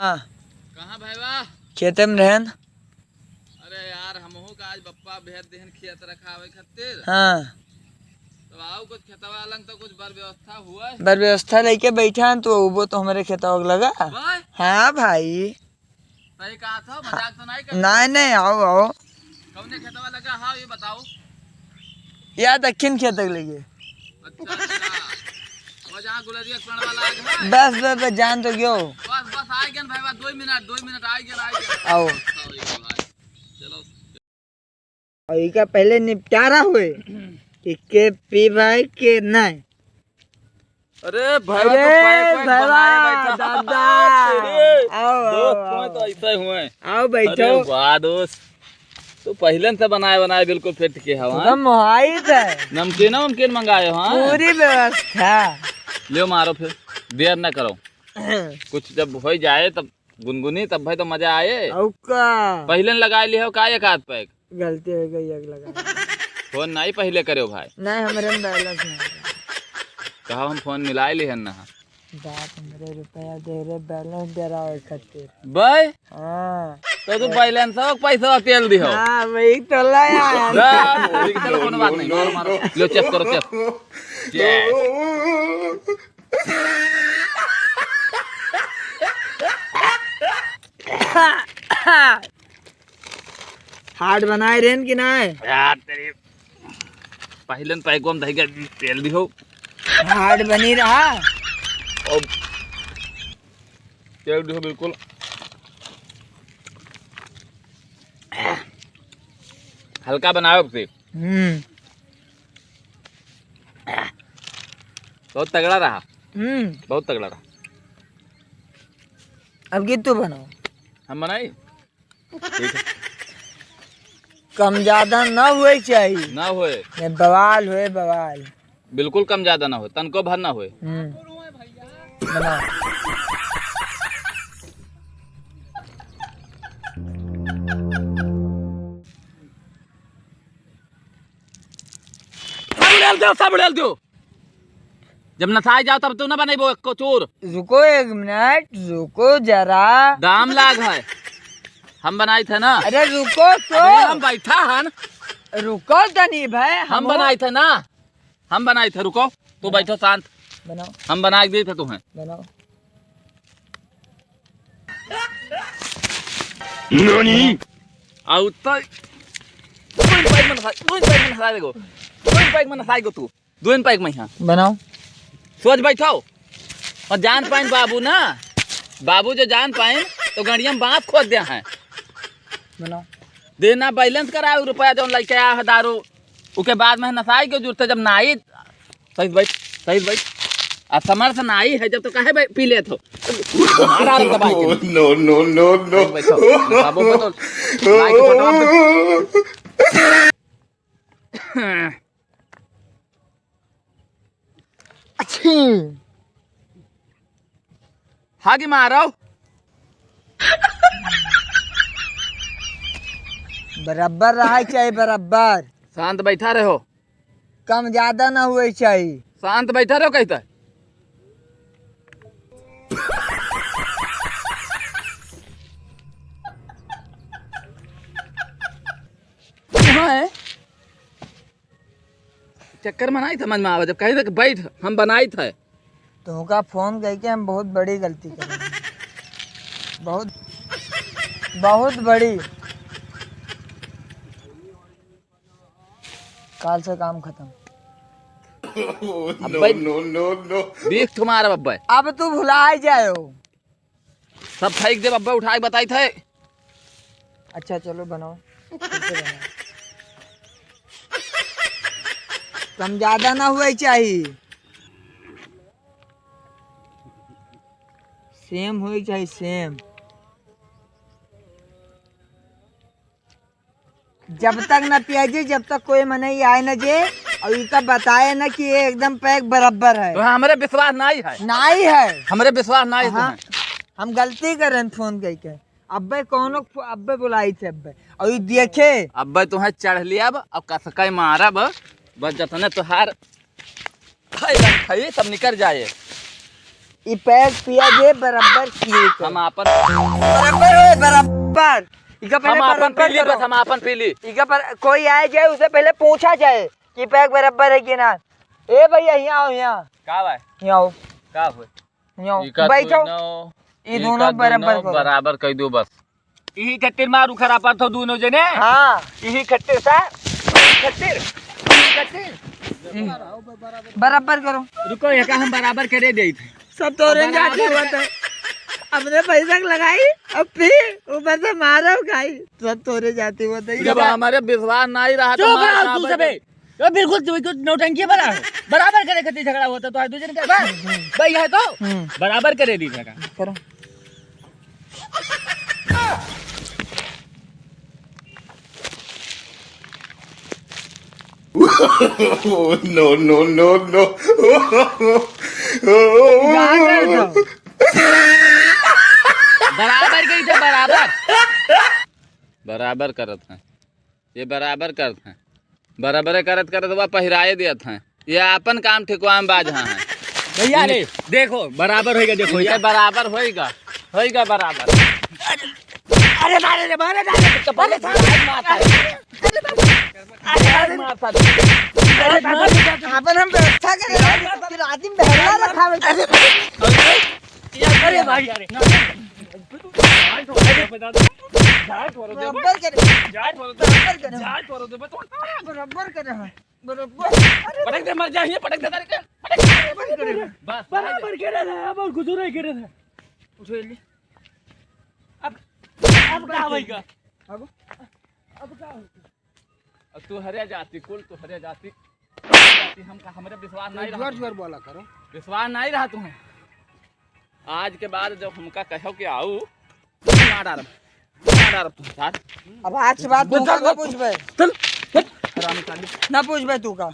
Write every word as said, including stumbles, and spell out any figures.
हाँ। कहाँ भाईवा? खेते में रहन। अरे यार, हमहू का आज बप्पा भेज देहन खेत रखावे खातिर। हाँ। तो आओ कुछ खेतवा लंग तो कुछ बर व्यवस्था हुआ है? बर व्यवस्था लेके बैठा है, तो वो तो हमारे खेतवा के लगा। भाई? हाँ भाई। सही कहा था, मजाक तो नहीं कर। नहीं, नहीं, आओ, आओ। कौने खेतवा लगा? हाँ, ये बताओ। या दक्षिण खेत तक लेके। अच्छा, अच्छा। वो जहाँ गुलरिया के पेड़वा लाग है? बस, बस, बस, जान तो गयो। बस, बस, आ गया भाई, बस, दो मिनट, दो मिनट, आ गया, आ गया। आओ। आओ, ये भाई। चलो। और इका पहले निपटारा हुए कि के पी भाई के नहीं। अरे भाई, अरे तो पैक वैक भैया, बनाए बैठा। दादा। अरे, आओ, आओ, दोस्त, आओ। तो ऐसे हुए। आओ, बैठो। अरे वाह दोस्त, तू पहले से बनाए बनाए बिल्कुल फिट के हवा। एकदम मोहाइद है। नमकीन वमकीन मंगाए हो, हाँ? पूरी व्यवस्था। लियो मारो फिर, देर ना करो। कुछ जब हो जाए तब गुनगुनी, तब भाई तो मजा आए। औ का? पहिले न लगाए लिहो का एक आध पैक? गलती हो गई, एक लगा। फोन नहीं पहिले करेओ भाई। नहीं, हमरे में बैलेंस नहीं है। कहा हम फोन मिलाए लिहन ना। बाप हमरे रुपया दे रे, बैलेंस डरावे खातिर। बे? हाँ। तो तू बैलेंस हो, पैसा तेल दिहो। हाँ, वही तो लाया। बस, ठीक है, चलो, कोनो बात नहीं, मारो, मारो। लो, चेक करो, चेक। चेक। हार्ड बनाए रेन कि नाय? यार तेरी, पहिलन पैको में धइके तेल दिहो। हार्ड बनी रहा। और तेल दिहो बिल्कुल। हल्का बनाओ से। हम्म। बहुत तगड़ा रहा। हम्म। बहुत तगड़ा रहा। अब की तू बनाओ। हम बनाई? ठीक है। कम ज्यादा ना होए चाहिए। ना होए। नहीं, बवाल होए, बवाल। बिल्कुल कम ज्यादा ना होए, तनको भर ना होए। हम्म। बनाओ। सब उड़ेल दो, सब उड़ेल दो। जब नसाए जाओ तब तू ना बनेबो एको चूर। रुको एक मिनट, रुको जरा। दाम लाग है, हम बनाई थे ना। अरे रुको तो। अबे हम बैठा हन। रुको तनी भाई, हम हमो बनाई थे ना, हम बनाई थे। रुको, तू बनाओ। बैठो शांत। बनाओ। हम बना के दी थे तुम्हें। बनाओ। ननी? आउ तो दोइन पैक में नसाई, दोइन पैक में नसाई देगो। दोइन पैक में नसाई गो तू। दोइन पैक में यहाँ। बनाओ। सोच बैठो। और जान पाइन बाबू ना, बाबू जो जान पाइन तो गड़िया में बांस खोद दे हैं। बनाओ। देना बैलेंस कराओ, रुपया जौन लइके आया है दारू, उके बाद में नसाई के जुरते जब नाई सही से बैठ, सही से बैठ। आ समर से नाई है जब तो काहे बै-, पी लेत हो? मारा रे दबाई के। No, no, no, no। सही से बैठो। बाबू को तो नाई के फोटो आप अच्छी। हागी मारो। बराबर रहा चाहे बराबर। शांत बैठा रहो। कम ज्यादा ना हुए चाहिए। शांत बैठा रहो कहता है। हाँ है। चक्कर में नहीं समझ में आवे, जब कहीं तक बैठ, हम बनाई थे। तुमका फोन करके हम बहुत बड़ी गलती करी। बहुत, बहुत बड़ी। काल से काम खत्म। अब्बे, no, no, no, no। बीख तुम्हारा बब्बे। अब तू भुला ही जायो। सब फेंक दे बब्बे, उठा के बताई थे। अच्छा चलो बनाओ, फिर से बनाओ। कम ज्यादा ना हुए चाहिए, सेम हुए चाहिए, सेम। जब तक ना पियाजे, जब तक कोई मनई आए ना जे, और इका बताए ना कि ये एकदम पैक बराबर है। तो हमरे विश्वास नाई है। नाई है। हमरे विश्वास नाई है हाँ, तुम्हें। हम गलती करें फोन करके। अब्बे कौनो फो-, अब्बे बुलाई थे अब्बे। और ये देखे। अब्बे तुम्हें चढ़ लिया अब, अब कसके मारब, बस जतने तुहार है, है, सब निकल जाए। ई पैक पिया जे बराबर किए के। हम आपन बराबर होए, बराबर। इका पहले हम आपन बराबर पी ली, करो। बस हम आपन पी ली। इका पर कोई आए जाए, उसे पहले पूछा जाए कि पैक बराबर है कि ना। ए भैया, यहाँ आओ, यहाँ। का बा? यहाँ आओ। का हुए? यहाँ आओ। इका बैठो। दोनों, ई इका दोनों बराबर दोनों करो। बराबर कर दो बस। इही खातिर मारू खराब तो दोनों जने। हाँ। इही खातिर सा, इही खातिर, इही खातिर। बराबर करो। रुको, एका हम बराबर करे देइत है। सब तोरे बराबर जाति होत है। अपने पैसा के लगाई, अब फिर ऊपर से मारो खाई। सब तोरे जाति होत है। जब हमारे विश्वास नहीं रहा तो चुप मार रहो का तू बराबर? सबे। तो बिल्कुल तू, तू नौटंकी बना है। बराबर करे खातिर झगड़ा होता तो आज दो जन का बस। भाई है तो हम्म। बराबर करे दी झगड़ा। करो। No, no, no, no। बराबर कही थे, बराबर। बराबर करत हैं, ये बराबर करत हैं, बराबरे करत करत वह पहिराए देत हैं। ये आपन काम ठेकुआ में बाझा हैं। भैया रे, देखो, बराबर होइगा, देखो, इनके ये बराबर होइगा, होइगा बराबर। अरे मारे रे, मारे रे, चप्पल से मार मारता है। अरे मारता है। अरे मारता है। आपन हम व्यवस्था करे, फिर आदमी बहला रखा है। अरे भाई, अरे। बराबर करे। बराबर करे। बराबर करे, हाँ। बराबर। अरे पटक दे, मर जा, ये पटक दे, तारीख है। पटक दे। बराबर करे। बस, बराबर करे ना, अब और कुछ नहीं करे ना। उठो, ले। अब, अब का होइगा? अब? अब का होइगा? अब तू हरे जाति, कुल तू हरे जाति। जाति हमका, हमरे विश्वास नहीं रहा जुआर, तुम्हें। जुआर बोला करो। विश्वास नहीं रहा तुम्हें। आज के बाद जब हमका कहो कि आऊ, ना डरब, ना डरब तुम साथ। अब आज के बाद तू चल, का ना चल। पूछबे? चल, चल। हरामी साली। ना पूछबे तू का?